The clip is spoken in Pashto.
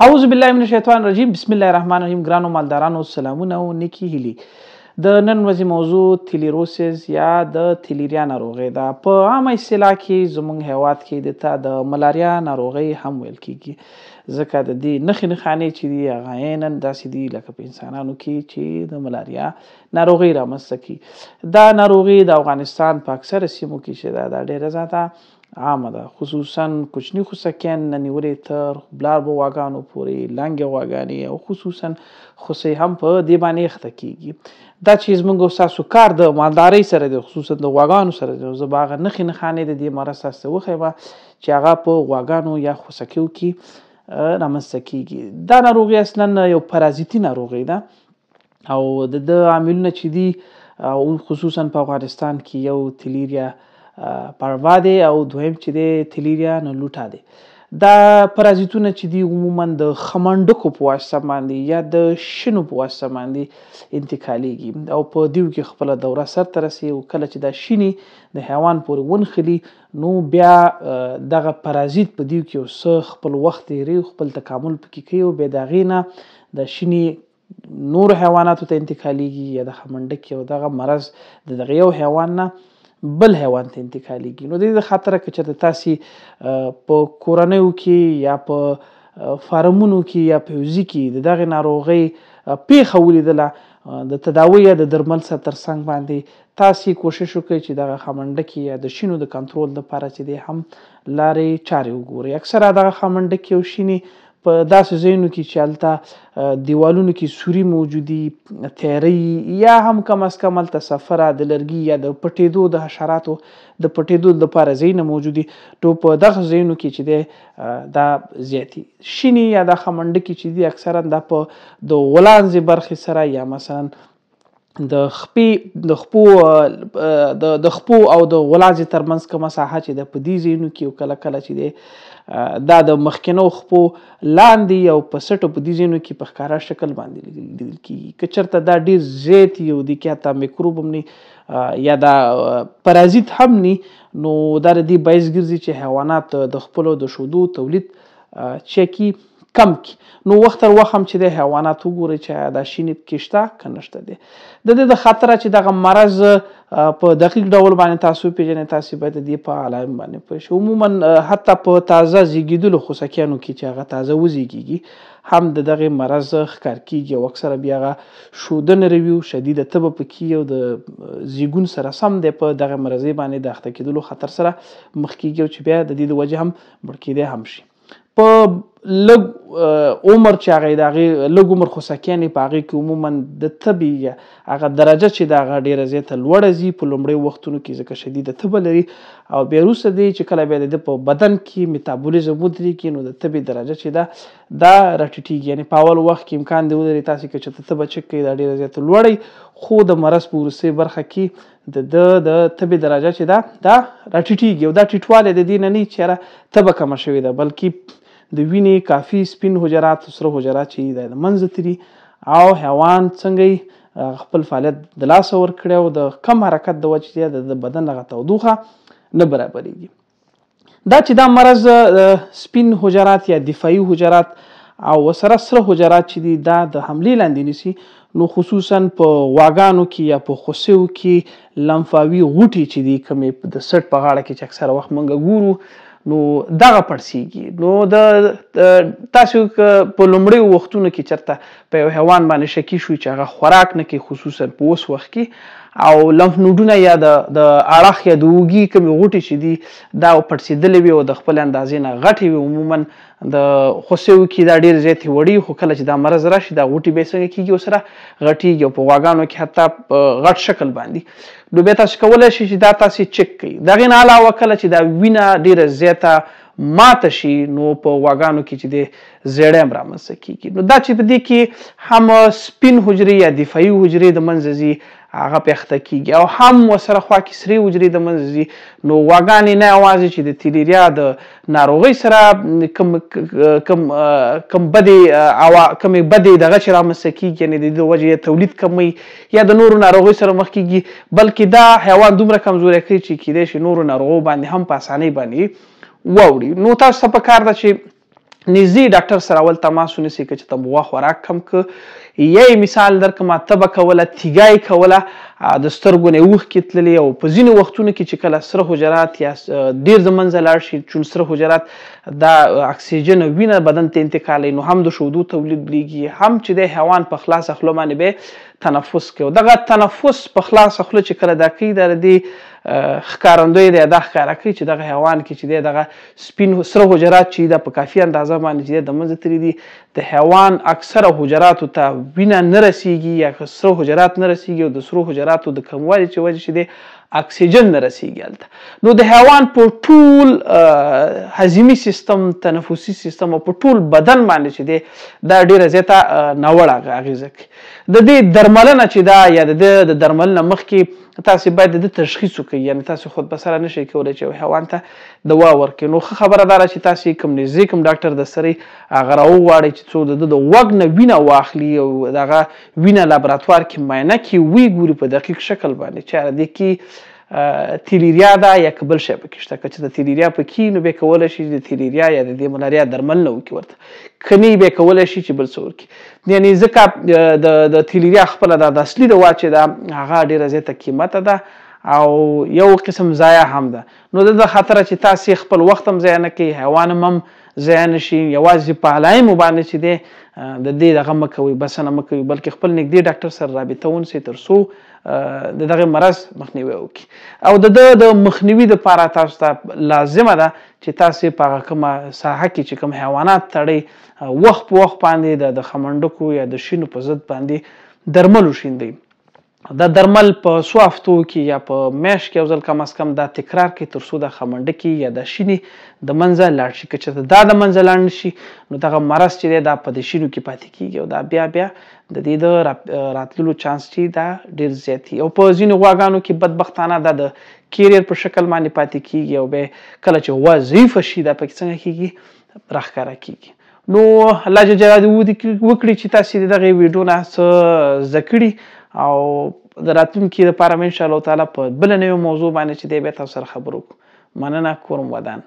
اعوذ بالله من الشیطان الرجیم، بسم الله الرحمن الرحیم. ګرانو مالدارانو، سلامونه او نیکی هیلې. د نن ورځې موضوع تیلیروسیس یا د تیلیریا ناروغي ده. په عامه اصطلاح کې زموږ هیواد کې د ته د ملاریا ناروغي هم ویل کیږي، ځکه د دې نښې نښانې چې دي هغه عیناً داسې دي لکه په انسانانو کې چې د ملاریا ناروغي رامنځته کړي. دا ناروغي د افغانستان په اکثره سیمو کې چې ده دا ډېره زیاته عامه ده، خصوصا کوچني خوسکیان نه نیولې تر بلار غواګانو پورې، لنګې غواګانې او خصوصا خوسۍ هم په دې باندې اخته کیږي. دا چې زموږ او ستاسو کار د مالدارۍ سره دی، خصوصا د غواګانو سره دی، زه به هغه نښې نښانې د دې مرض تاسو ته وښیم چې هغه په غواګانو یا خوسکیو کې رامنځته کیږي. دا ناروغي اصلا یو پرازیتي ناروغي ده او د ده عاملونه چې دي خصوصا په افغانستان کې یو تیلیریا پاروا دی او دویم چې دی تیلیریا نلوټا دی. دا پرازیتونه چې دي عموما د خمنډکو په واسطه باندې یا د شینو په واسطه باندې انتقالیږي او په دیو کې خپله دوره سرته رسي، او کله چې دا شینې د حیوان پورې ونښلي نو بیا دغه پرازیت په دیو کې یو څه خپل وخت تېروي، خپل تکامل پکې کوي او بیا د هغې نه د شینې نورو حیواناتو ته انتقالیږي یا د خمنډکې او دغه مرض د دغه یو حیوان نه بل حیوان ته انتقالیږي. نو د دې خاطره که چېرته تاسې په کورنیو کې یا په فارمونو کې یا په حوزې کې د دغې ناروغۍ پېښه ولیدله، د تداوي یا د درمل سره تر څنګ باندې تاسې کوشش وکړئ چې دغه خمنډکې یا د شینو د کنترول دپاره چې دی هم لارې چارې وګورئ. اکثره دغه خمنډکې او شینې په داسې ځایونو کې چې هلته دیوالونو کې سوري موجودي، تیرۍ یا هم کم از کم هلته سفره د لرګي یا د پټېدو د حشراتو د پټېدو دپاره ځایونه موجود دي، نو په دغه ځایونو کې چې دی دا زیاتي شینې یا دا خمنډکې چې دي اکثرا دا په د غولانځې برخې سره یا مثلا د خپې د خپو د خپو او د غولانځې ترمنځ کومه ساحه چې ده په دې ځایونو کې او کله کله چې دی دا د مخکنو خپو لاندې او په سټو په دې ځایونو کې په ښکاره شکل باندې لیدل کېږي. که چېرته دا ډېر زیات وي او دې کې حتی میکروب هم نه یا دا پرازیت هم نه، نو دا د دې باعث ګرځي چې حیوانات د خپلو د شودو تولید چې کم کړي. نو وخت تر وخت هم چې د حیوانات وګورئ چې آیا دا شینې پکې شته که نشته دی. د دې د خاطره چې دغه مرض په دقیق ډول باندې تاسو وپېژنئ، تاسې باید د دې په علایم باندې پوه شئ. عموما حتی په تازه زیږېدلو خوسکیانو کې چې هغه تازه وزیږېږي هم د دغې مرض ښکار کیږي او اکثره بیا هغه شوده نه روي او شدیده تبه پکې او د زیږون سره سم دی په دغه مرضۍ باندې د اخته کېدلو خطر سره مخ کیږي او چې بیا د دې د وجې هم مړ کېدی هم شي. په لږ عمر چې هغه د هغې لږ عمر خوسکیانې په هغې کې عموما د تبې یا هغه درجه چې د هغه ډېره زیاته لوړه ځي په لومړیو وختونو کې، ځکه شدیده تبه لري او بیا وروسته دی چې کله بیا د ده په بدن کې میتابولیزم ودرېږي نو د تبې درجه چې ده دا راټیټېږي. یعنې په اول وخت کې امکان دی ولري تاسې که چېرته تبه چک کړئ دا ډېره زیاته لوړه وي، خو د مرض په وروستۍ برخه کې د ده د تبې درجه چې ده دا راټیټېږي او دا ټیټوالی د دې نه نه چې یاره تبه کمه شوې ده، بلکې د وینې کافي سپین حجرات سره حجرات چې دي دا د منځه تللي او حیوان څنګه یې خپل فعالیت د لاسه ورکړی او د کم حرکت د وجې چې د بدن هغه تودوخه نه برابرېږي. دا چې دا مرض سپین حجرات یا دفاعي حجرات او ورسره سره حجرات چې دي دا د حملې لاندې نیسي، نو خصوصا په غواګانو کې یا په خوسیو کې لمفاوي غوټې چې دي کومې د سټ په غاړه کې چې اکثره وخت موږ ګورو نو دغه پړسیږي. نو د تاسو که په لومړیو وختونو کې چېرته په یو حیوان باندې شکي شوي چې هغه خوراک نه کوي خصوصا په اوس وخت کې او لمف نوډونه یا د اړخ یا د اوږې کومې غوټې چې دي دا پړسېدلې وي او د خپلې اندازې نه غټې وي، عموما د خوسیو کې دا ډېر زیاتې وړي، خو کله چې دا مرض راشي دا غوټې بیا څنګه کېږي ورسره غټېږي او په غواګانو کې حتی په غټ شکل باندې. نو بیا تاسو کولی شئ چې دا تاسې چک کړئ. د هغې نه علاوه کله چې دا وینه ډېره زیاته ماته شي نو په غواګانو کې چې دی زیړی هم رامنځته کېږي. نو دا چې په دې کې هم سپین حجرې یا دفاعي حجرې د منځه ځي هغه پې اخته کېږي او هم ورسره خوا کې سرې حجرې د منځه ځي، نو غواګانې نه یوازې چې د تیلیریا د ناروغۍ سره کم کم کم بدې کمې بدې دغه چې رامنځته کېږي، یعنې د دې د وجې یې تولید کموي یا د نورو ناروغیو سره مخ کېږي، بلکې دا حیوان دومره کمزوری کوي چې کیدای شي نورو ناروغیو باندې هم په اسانۍ باندې واوړي. نو تاسو ته په کار ده چې نږدې ډاکټر سره اول تماس ونیسئ. که چېرته مو غوا خوراک کم که، یی مثال درکړم، تبه کوله، تیږه یې کوله، د سترګو نه یې اوښکې تللې، او په ځینو وختونو کې چې کله سره حجرات یا ډېر د منځه لاړ شي، چون سره حجرات دا اکسیجن او وینه بدن ته انتقالوي، نو هم د شودو تولید لیږي، هم چې د حیوان په خلاصه خوله باندې به تنفس کوي. دغه تنفس په خلاصه خوله چې کله دا کوي، دا د دې ښکارندوی دی، دا ښکاره کوي چې دغه حیوان کې چې دی دغه سپین سره حجرات چې دا په کافي اندازه باندې چې د منځه تللي دي، د حیوان اکثره حجراتو ته وینه نه رسیږي یا سره حجرات نه رسیږي، او د سرو حجراتو د کموالي چې وجه چې دی اکسیجن نه رسیږي هلته. نو د حیوان په ټول هضمي سیستم، تنفسي سیستم او په ټول بدن باندې چې دی دا ډېره زیاته ناوړه اغېزه کوي. د دې درملنه چې دا یا د دې د درملنه مخکې تاسې باید د ده تشخیص وکړئ، یعنې تاسې خود به سره نشئ کولی چې یو حیوان ته دوا ورکړئ. نو ښه خبره دا ده چې تاسې کوم نږدې کوم ډاکټر د سرې هغه راوغواړئ چې څو د ده د غوږ نه وینه واخلي او دغه وینه لابراتوار کې معاینه کړي، ویې ګوري په دقیق شکل باندې چې ایا دې کې تیلیریا ده یا که بل شی پکې شته. که چېرته تیلیریا پکې نو بیا کولی شي چې د تیلیریا یا د دې ملاریا درملنه وکړي ورته، که نه بیا کولی شي چې بل څه ورکړي. یعنې ځکه د تیلیریا خپله دا د اصلي دوا چې ده هغه ډېره زیاته قیمته ده او یو قسم ضایع هم ده. نو د دې خاطره چې تاسې خپل وخت هم ضایع نه کړئ، حیوان هم ضایع نه شي، یوازې په علایمو باندې چې دی د دې دغه مه کوئ، بسنه مه کوئ، بلکې خپل نږدې ډاکټر سره رابطه ونیسئ تر څو د دغه مرض مخنیوی وکړي. او د ده د مخنیوي دپاره تاسو ته لازمه ده چې تاسې په هغه کومه ساحه کې چې کوم حیوانات تړئ وخت په وخت باندې د خمنډکو یا د شینو په ضد باندې درمل وشیندئ. دا درمل په څو هفتو کې یا په میاشت کې یو ځل کم از کم دا تکرار کړئ تر څو دا خمنډکې یا دا شینې د منځه لاړ شي. که چېرته دا د منځه لاړ نه شي نو دغه مرض چې دی دا په دې شینو کې پاتې کېږي او دا بیا بیا د دې د راتللو چانس چې دا ډېر زیات وي. او په ځینو غواګانو کې بدبختانه دا د کیریر په شکل باندې پاتې کېږي او بیا کله چې غوا ضعیفه شي دا پکې څنګه کېږي راښکاره کېږي. نو الله جل جلاله وکړي چې تاسې د دغې ویډیو نه څه زده کړي او د راتلونکي لپاره به انشاءالله تعالی په بله نوې موضوع باندې چې دی بیا تاسو سره خبرو وکړو. مننه، کور مو ودان.